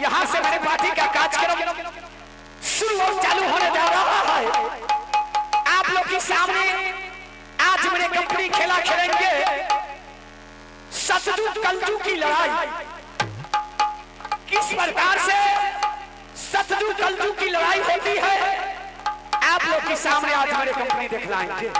यहाँ से मेरे पार्टी का कार्यक्रम शुरू और चालू होने जा रहा है। आप लोग के सामने आज मेरे कंपनी खेला खेलेंगे सतयुग कलयुग की लड़ाई। किस प्रकार से सतयुग कलयुग की लड़ाई होती है, आप लोग के सामने आज मेरे कंपनी दिखलाएंगे।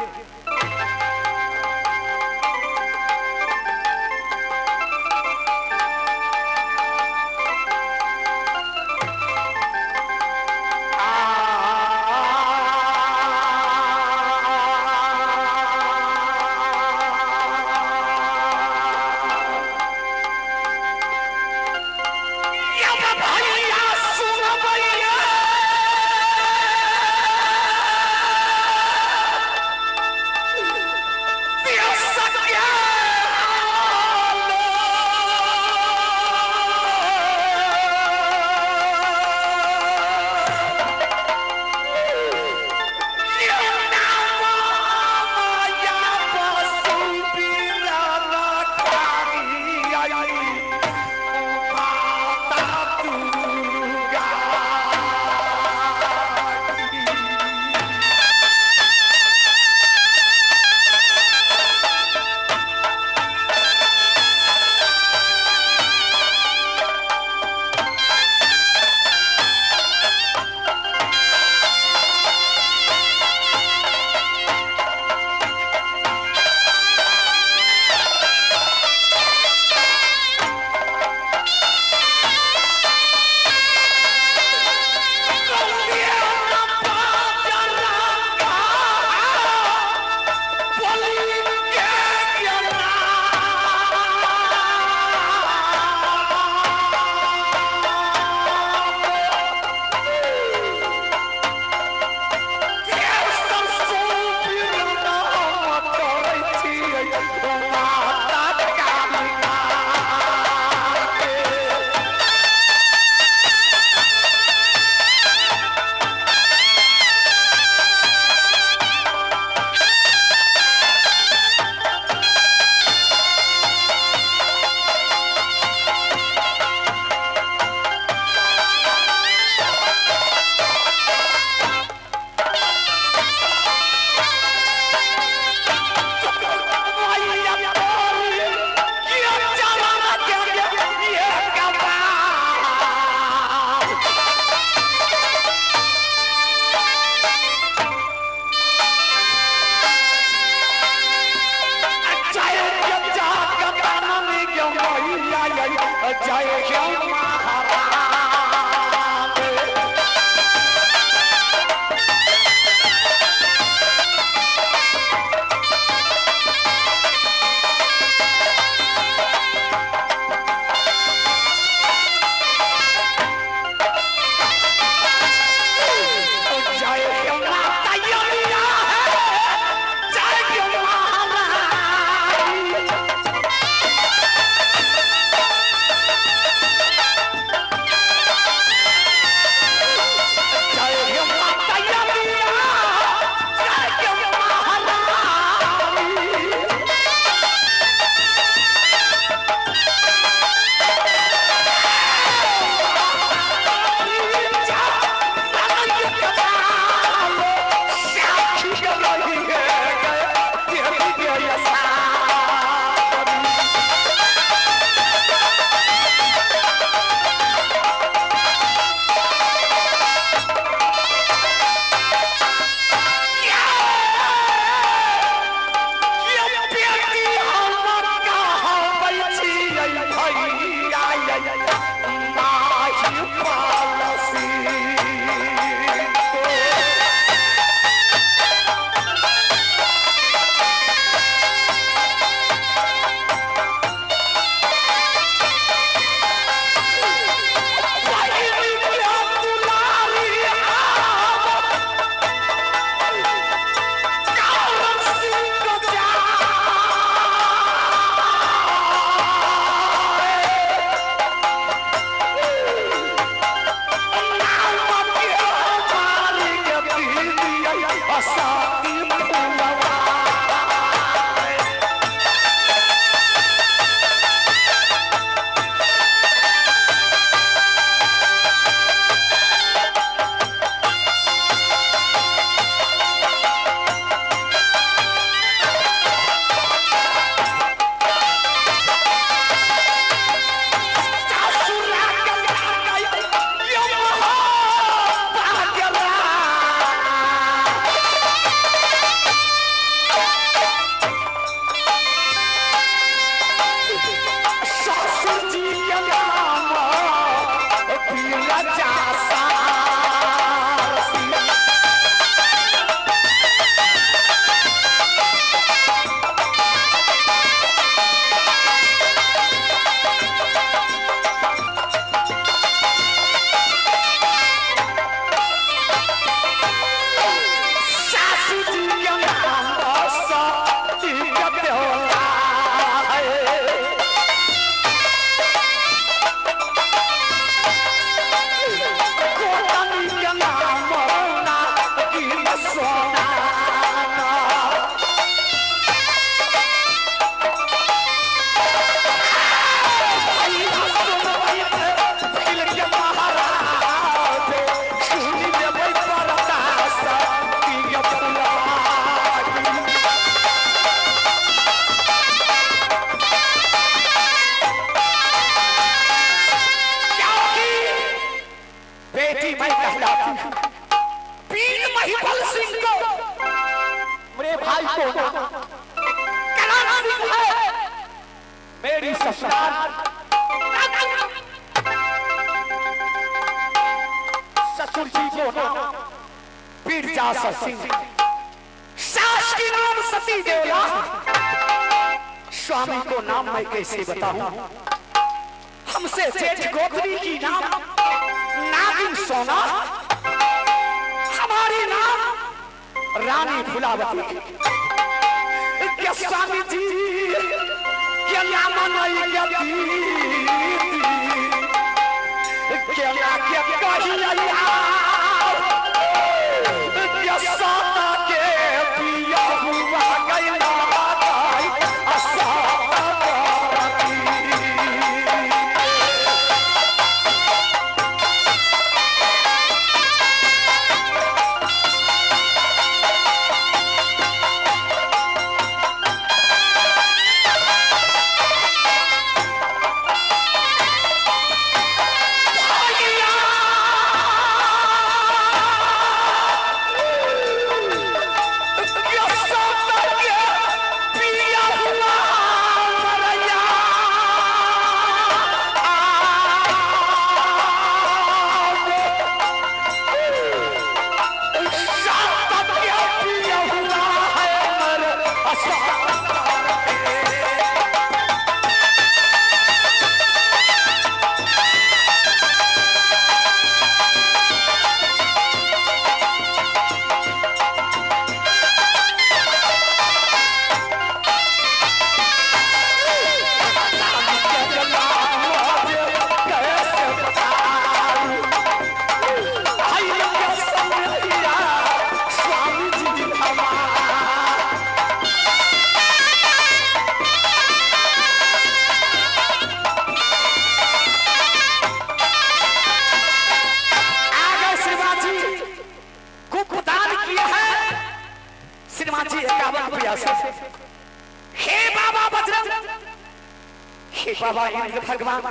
बेटी मैं कहलाती हूँ। वीर महिपाल सिंह को मेरे भाई को कलाम सिंह है मेरी ससुराल। ससुर जी को नाम बीरजासर सिंह, सास के नाम सती देवला, स्वामी को नाम मैं कैसे बताऊं, हमसे जेठ गोत्री की नाम नागिन सोना, हमारे नाम रानी फुलावती। क्या स्वामी जी क्या नाम नहीं गति क्या क्या कहिया क्या साता के पिया हुआ गया हे बाबा बजरंग, हे बाबा इंद्र भगवान,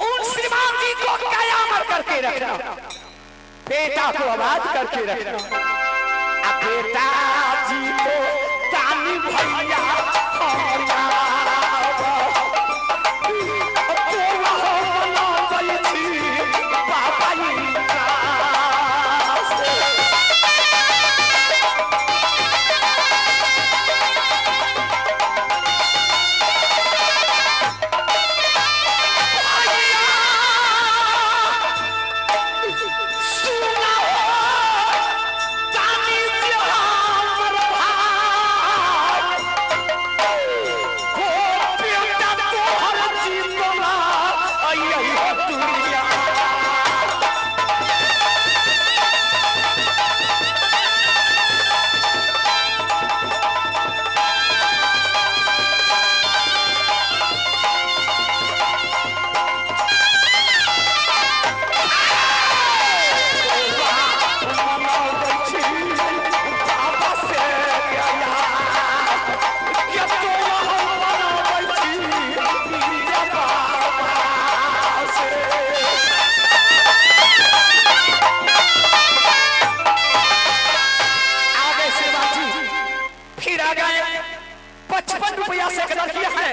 उन श्रीमान जी को कयामत करके रखना, बेटा को आबाद करके रखना। अब बेटा जी को तानी भैया 55 रुपया से कदर किया है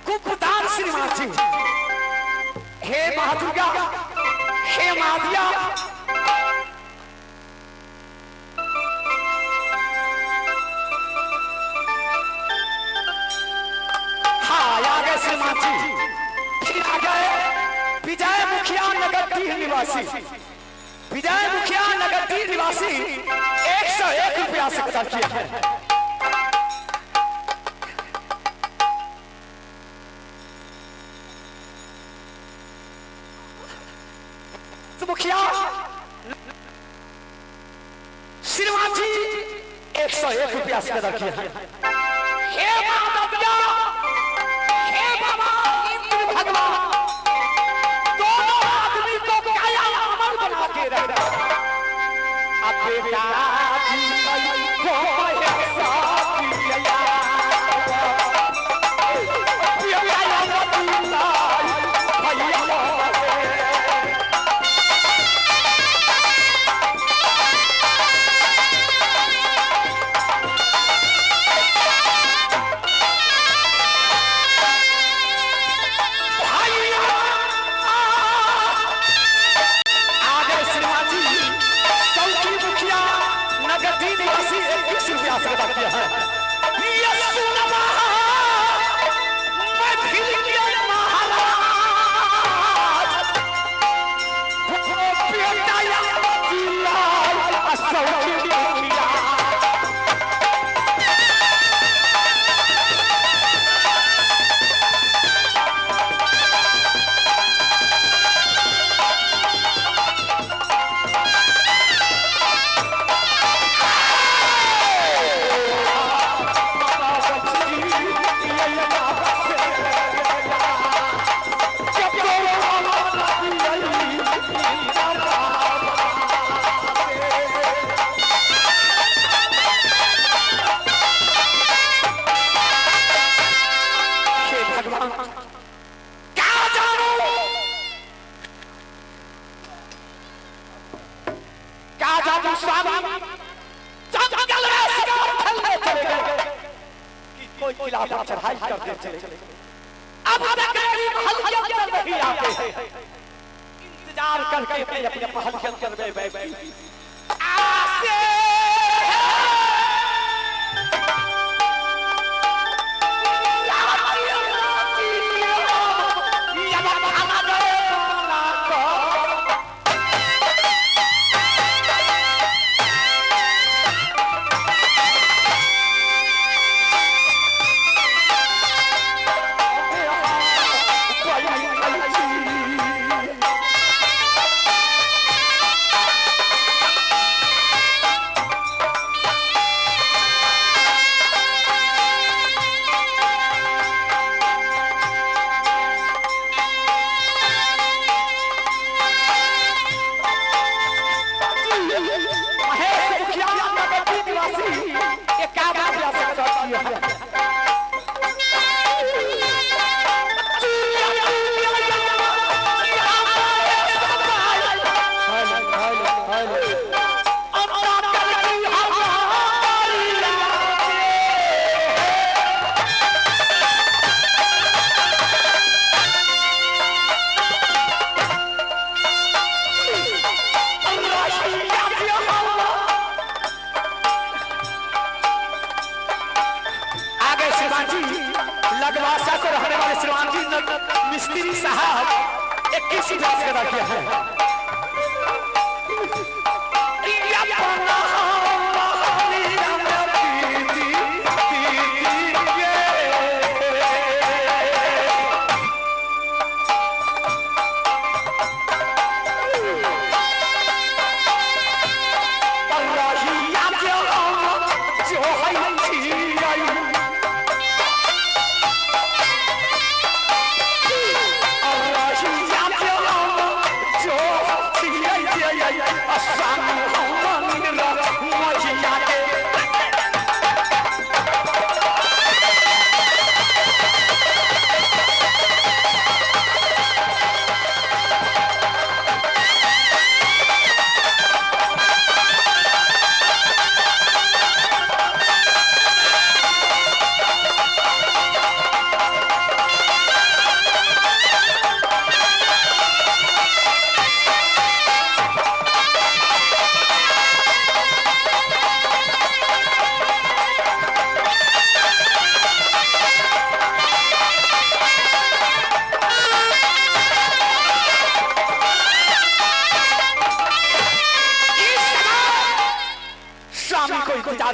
कुकुदान श्रीमान जी। हे महादुर्गा, हे महादिया, हाँ आ गए श्रीमान जी। फिर आ गए विजय मुखिया नगर निवासी, विजय मुखिया नगर निवासी 101 रुपया से कदर किया है। मुखिया श्रीमान जी 101 रुपया से कदर किया है। हे माता, हे बाबा इंद्र भगवान, दोनों आदमी को काया अमर बना के रखा। अब बेटा जी को भैया। जादू स्वामी जंगल में शिकार खेलने चले गए कि कोई किला पर चढ़ाई करते चले गए। अब तक मेरी महल के अंदर नहीं आते, इंतजार करके मैं अपने महल के अंदर में बैठी आसे मिस्त्री साहब 21 वर्ष का किया है।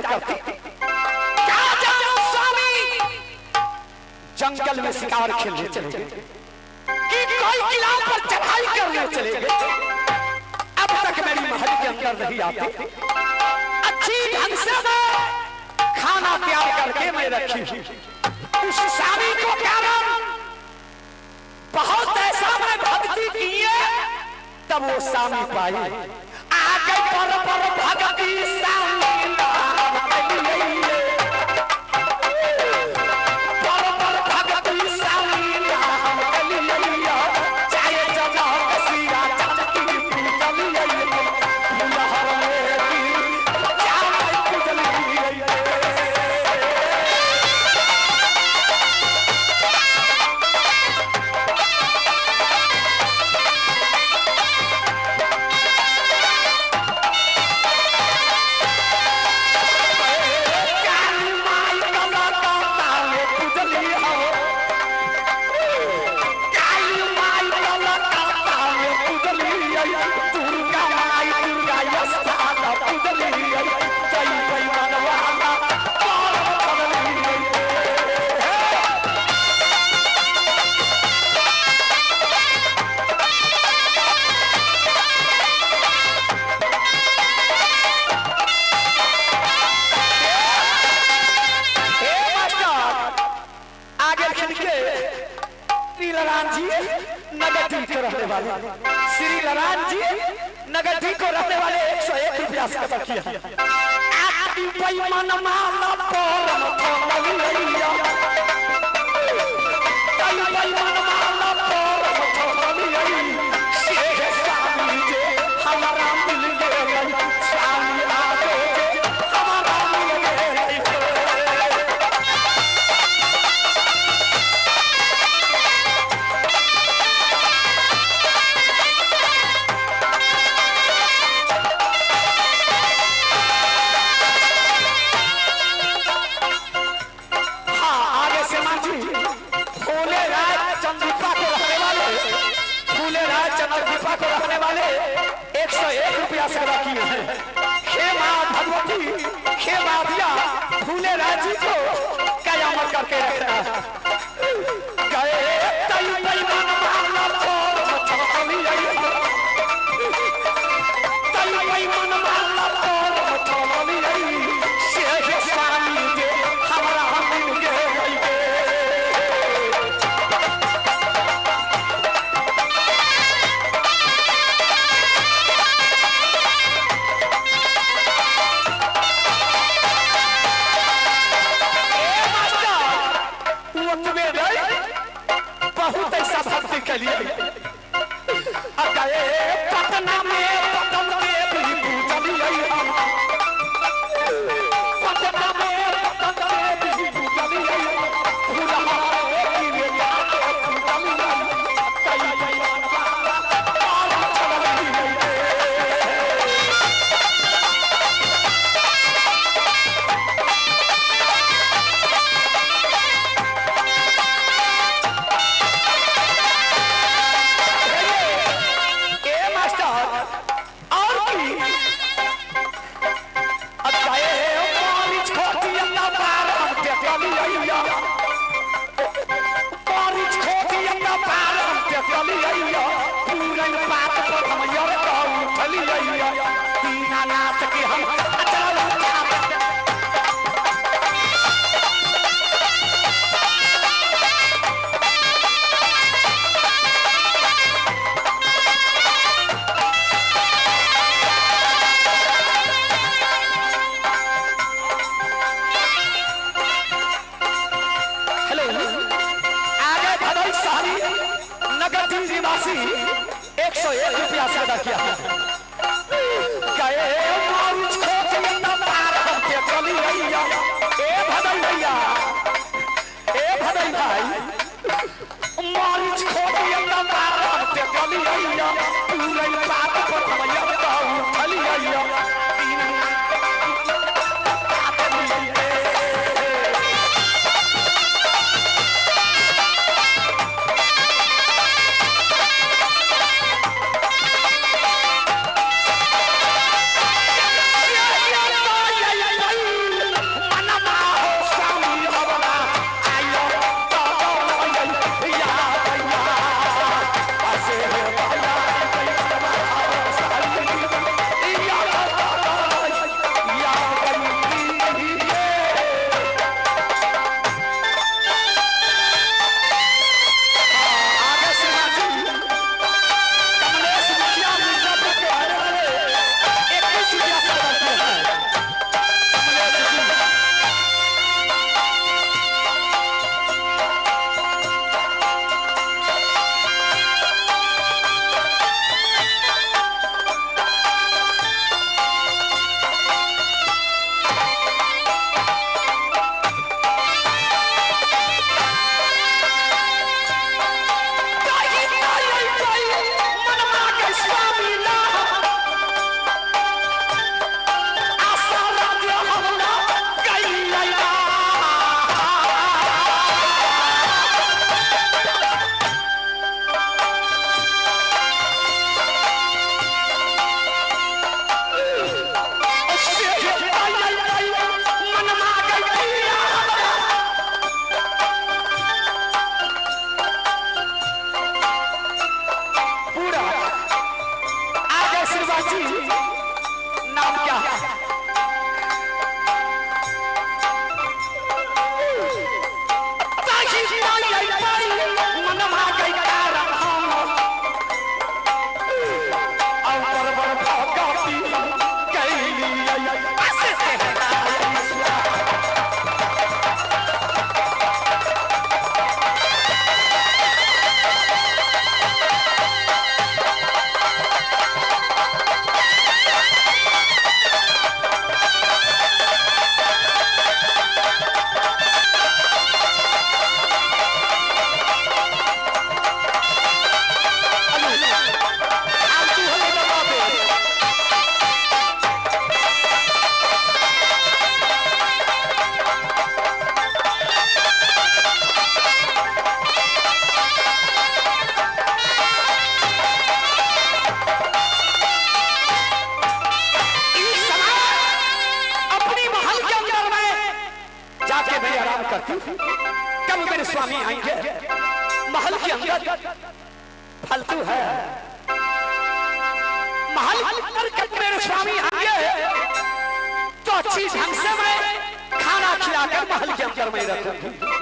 करते क्या जानो स्वामी जंगल में शिकार खेलने चले गए कि कोई किला पर चढ़ाई करने चले गए। अब तक मेरी महल के अंदर नहीं आते। अच्छी ढंग से मैं खाना तैयार करके मैं रखी उस स्वामी को कारण बहुत ऐसा मैं भक्ति की है तब वो स्वामी पाई आगे पर भक्ति स्वामी श्री लरान जी नगदी को रहने वाले 101 रुपया से कदर किया। नरदीपा को रखने वाले 101 रुपया से अदा किए हैं। हे माँ भगवती, हे मादिया फूले राजी को कयामत करके रखना। गए तई बेईमान माला तोर मठवली आई, तई बेईमान माला तोर मठवली आई, से हे स्वामी जे हमरा मिल गए। बहुत ऐसा भक्ति के लिए गए पटना में पटन देवी पूजलियै हम, पटना में पटन देवी पूजलियै, फुलहा गिरे पूजलियै, कई बेईमान माला तोर मठवली। दीनानाथ के हम हेलो आगे भदई सारी नगर निवासी 101 रुपया से अदा किया। गए मारुच खोटिया पार हम पे चली भैया, ए भदई भैया, ए भदई भाई, मारुच खोटिया पार हम पे चली भैया, पूरे पात पर हम यब उठली भैया। नाम क्या है? करती हूँ, कब मेरे स्वामी आएंगे महल के अंदर। फालतू है महल पर कब मेरे स्वामी आएंगे तो अच्छी ढंग से मैं खाना खिलाकर महल के अंदर में रखूंगी।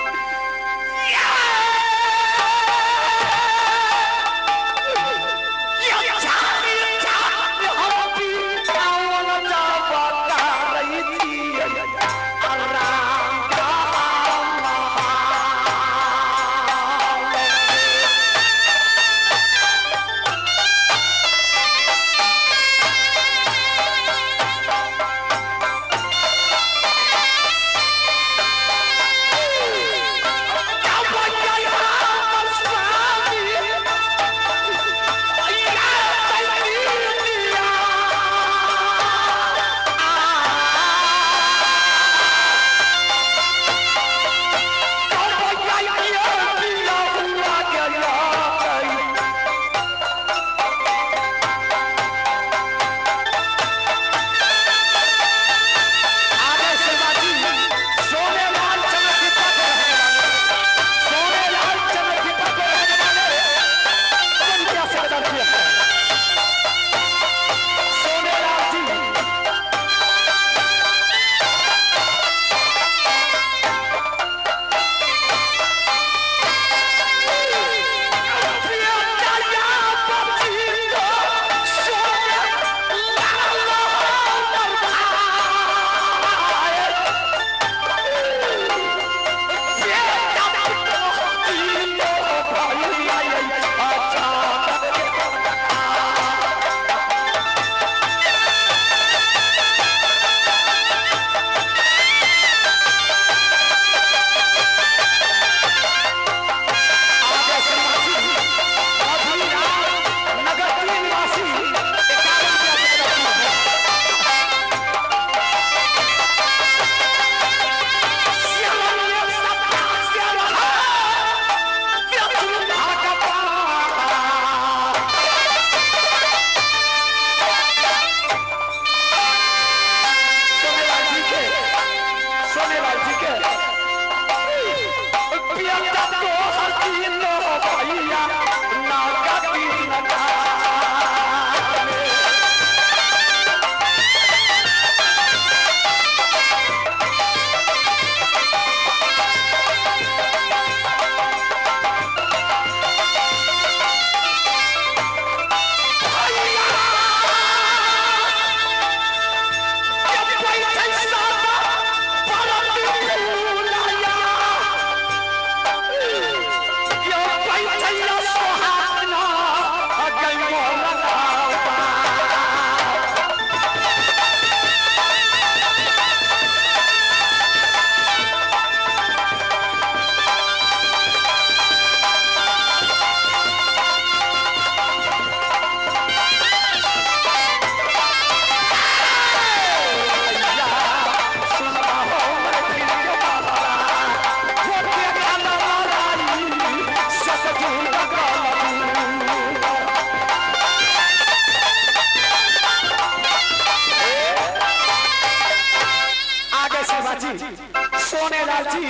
सोनेलाल जी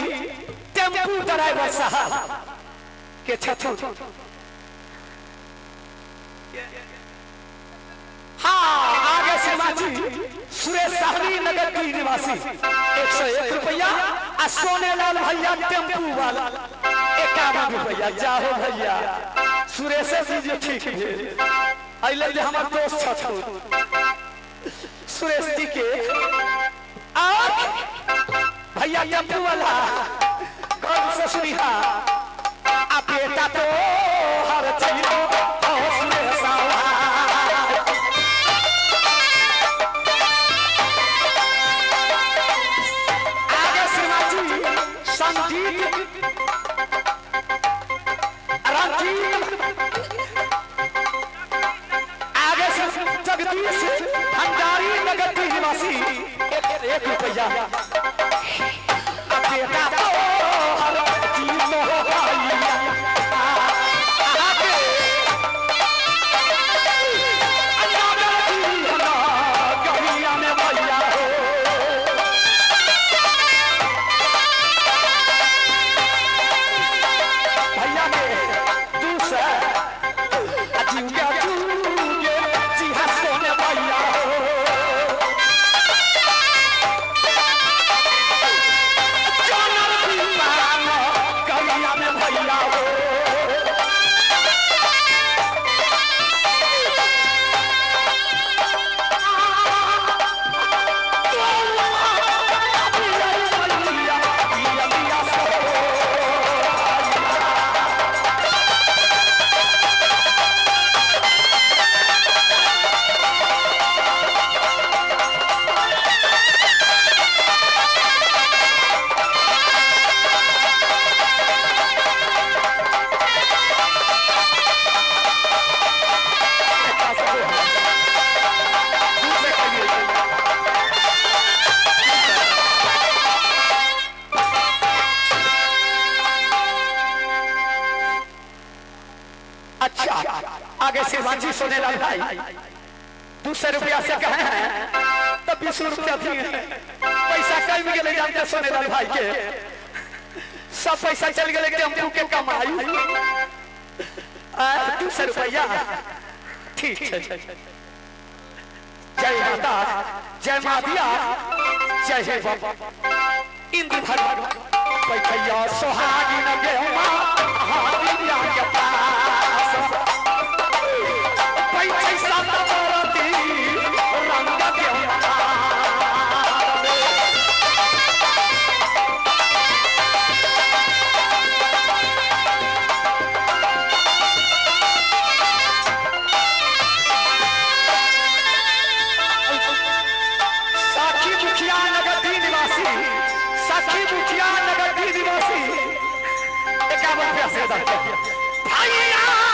टेम्पू ड्राइवर साहब के छथुन। हाँ आगे शर्मा जी सुरेश साहनी नगर की निवासी 101 रुपया आ सोनेलाल भैया टेम्पू वाला 51 रुपया। जाहो भैया सुरेश जी जे ठीक भेल अइले जे हमर दोस्त छथुन सुरेश जी के और भैया टेम्पू वाला घर से सुनिहा आ बेटा तो हर चलो सुरेश। आगे श्रीमान जी संगीत रंजीत आगे से जगदीश भंडारी नगर की निवासी 1 रुपया। बेटा तो हर जीनो भैया में भैया हो। जी सोनेलाल भाई 200 रुपया से कहे हैं तो 20 रुपया दिए। पैसा कम गए जानते सोनेलाल भाई के, सब पैसा चल गए टेम्पू के कमाई। 200 रुपया ठीक है। जय माता, जय मादिया, जय हे बाबा इंद्र भगवान। बैठैया सोहागिन गेहुमा हारिया के पास, बैठै सतवती रंग गेहुमा। साखी मुखिया नगर निवासी, साखी मुखिया नगर निवासी 51 रुपया से भैया।